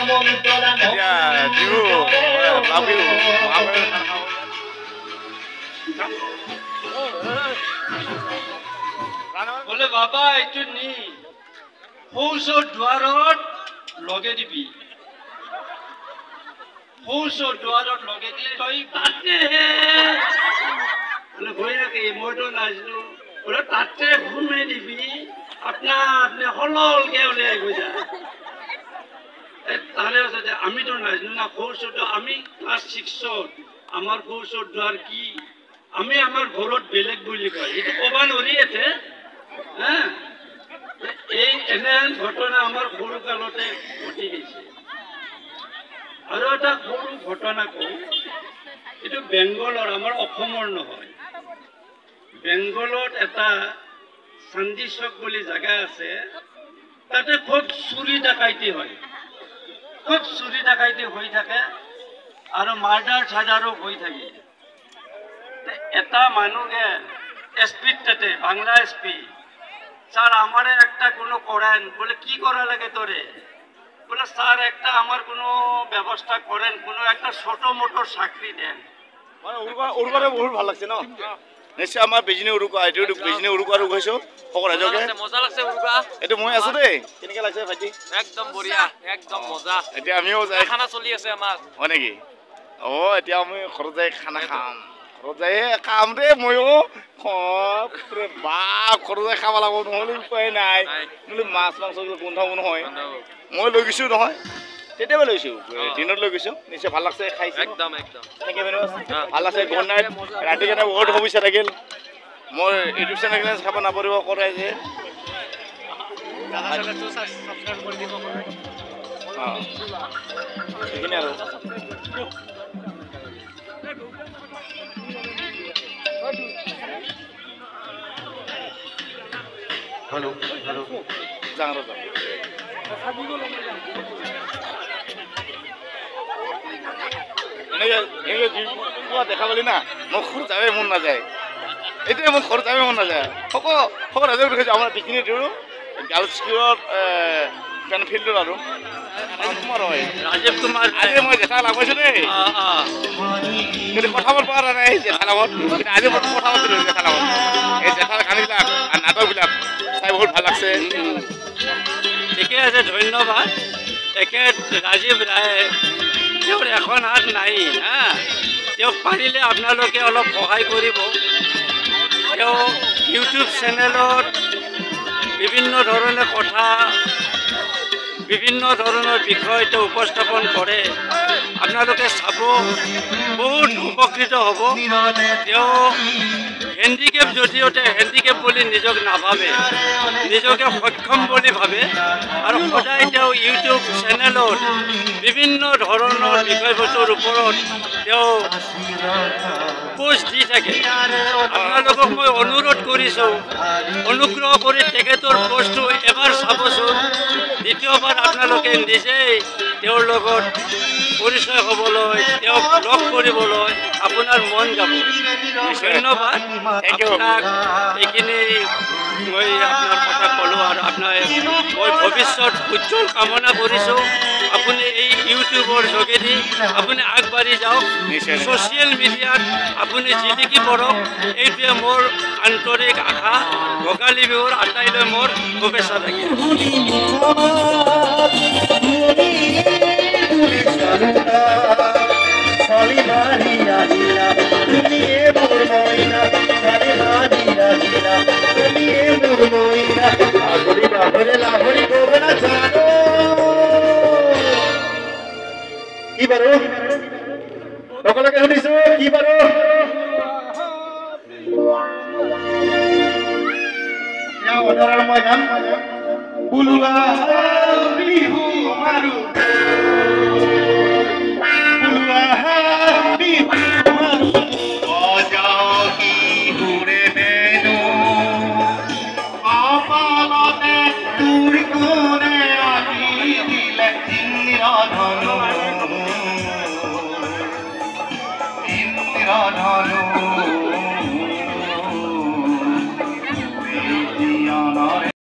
এতিয়া বিহু, মাঘ বিহু, মাঘ বিহু খানা খাব। বোলে বাবা এইটো নি শৌচৰ দুৱাৰত লগে দিবি, শৌচৰ দুৱাৰত লগে দি তই তাতেহে। বোলে ভয় নাকি, মইতো নাজানো। বোলে তাতে সোমাই দিবি, আপনা আপনি সললকে উলিয়াই গৈ যা। তাৰে পাছতে আমিতো নাজানো না শৌচৰ দুৱাৰ। আমি ক্লাছ 6ত আমাৰ শৌচৰ দুৱাৰ কি, আমি আমাৰ ঘৰত বেলেগ বুলি কয়, সেইটো ক'ব নোৱাৰি ইয়াতে। হা, এই এনে ঘটনা আমাৰ সৰু কালতে ঘটি গৈছে। আৰু এটা সৰু ঘটনা কওঁ, এইটো বেংগলৰ, আমাৰ অসমৰ নহয়। বেংগলত এটা চান্দিচক বুলি জেগা আছে, তাতে খুব চুৰি ডাকাইতি হয়, খুব চুৰি ডাকাইতি হৈ থাকে আৰু মাৰ্ডাৰ চাৰ্ডাৰো হৈ থাকে। এটা মানুহ গেল এছ পিত, তাতে বাংলা এছ পি, স্যাৰ আমাৰে একটা কোনো কৰেন। বোলে কি কৰা লাগে তোৰে? বোলে স্যাৰ একটা আমাৰ কোনো ব্যৱস্থা কৰেন, কোনো একটা ছোট মোটো চাকৰি দেন। মানে উৰুকাৰে বহুত ভাল লাগছে ন? নিশ্চয় আমাৰ বিজনী উৰুকা, এইটো বিজনী উৰুকা গৈছো সকলো ৰাইজকে। মজা লাগছে উৰুকা। এইটো মই আছো দেই। কেনেকে লাগছে ভাইটি? একদম বঢ়িয়া, একদম মজা। এতিয়া আমিও যাই খানা চলি আছে আমাৰ। হয় নেকি? অ, এতিয়া আমি ঘৰত যাই খানা খাম। ঘৰত যাই খাম দেই ময়ো। বাপ, ঘৰত যাই খাব লাগিব, নহ'লে উপায় নাই। নহ'লে মাছ মাংস গোন্ধাব নহয়। মই লৈ গৈছো নহয়, তেতিয়াবা লৈছো, দিনত লৈ গৈছো। নিশ্চয় ভাল লাগছে খাইছো। একদম একদম। Thank you very মাছ, ভাল লাগছে। Good night. ৰাতি কাৰণে বহুত সমস্যা থাকিল। মোৰ ইউটিউব চেনেল চাব নাপাৰিব কৰে যে। সেইখিনি আৰু হেল্ল' হেল্ল' যাওঁ আৰু যাওঁ। এনেকে এনেকে পুৱা দেখা পালি না, মোৰ ঘৰত যাবই মন নাযায়। এতিয়া মোৰ ঘৰত যাবই মন নাযায়। সকলো সকলো ৰাইজক দেখিছোঁ আমাৰ বিকিনি দিওঁ গাৰ্লছ স্কুলত ফেন ফিল্ডত আৰু কুমাৰ হয়, ৰাজীৱ কুমাৰ। আজি মই জেঠা লগ পাইছোঁ দেই, কিন্তু কথা পাতিব পৰা নাই জেঠাৰ লগত। কিন্তু আজি মই কথা পাতিলোঁ জেঠাৰ লগত। এই জেঠাৰ কাহিনীবিলাক আৰু নাটকবিলাক চাই বহুত ভাল লাগছে। ঠিকে আছে, ধন্যবাদ। তেখেত ৰাজীৱ ৰায়, তেওঁৰ এখন হাত নাই। হা, তেওঁক পাৰিলে আপোনালোকে অলপ সহায় কৰিব। তেওঁ ইউটিউব চেনেলত বিভিন্ন ধৰণে কথা, বিভিন্ন ধৰণৰ বিষয় তেওঁ উপস্থাপন কৰে। আপোনালোকে চাব, বহুত উপকৃত হ'ব। তেওঁ হেণ্ডিকেপ যদিও তেওঁ হেণ্ডিকেপ বুলি নিজক নাভাবে, নিজকে সক্ষম বুলি ভাবে। আৰু সদায় তেওঁ ইউটিউব চেনেলত বিভিন্ন ধৰণৰ বিষয়বস্তুৰ ওপৰত তেওঁ পোষ্ট দি থাকে। আপোনালোকক মই অনুৰোধ কৰিছোঁ, অনুগ্ৰহ কৰি তেখেতৰ পোষ্টটো এবাৰ চাবচোন। দ্বিতীয়বাৰ আপোনালোকে নিজেই তেওঁৰ লগত পৰিচয় হ'বলৈ, তেওঁক লগ কৰিবলৈ আপোনাৰ মন যাব। ধন্যবাদ আপোনাক, এইখিনি মই আপোনাৰ কথা ক'লোঁ। আৰু আপোনাৰ মই ভৱিষ্যত উজ্জ্বল কামনা কৰিছোঁ। আপুনি এই ইউটিউবৰ যোগেদি আপুনি আগবাঢ়ি যাওক, ছ'চিয়েল মিডিয়াত আপুনি জিলিকি পৰক, এইটোৱে মোৰ আন্তৰিক আশা। ভোগালী বিহুৰ আটাইলৈ মোৰ শুভেচ্ছা থাকিল। কি বাৰু সকলোকে শুনিছো, কি বাৰু মই গান বুলুৱা বিহু মাৰো।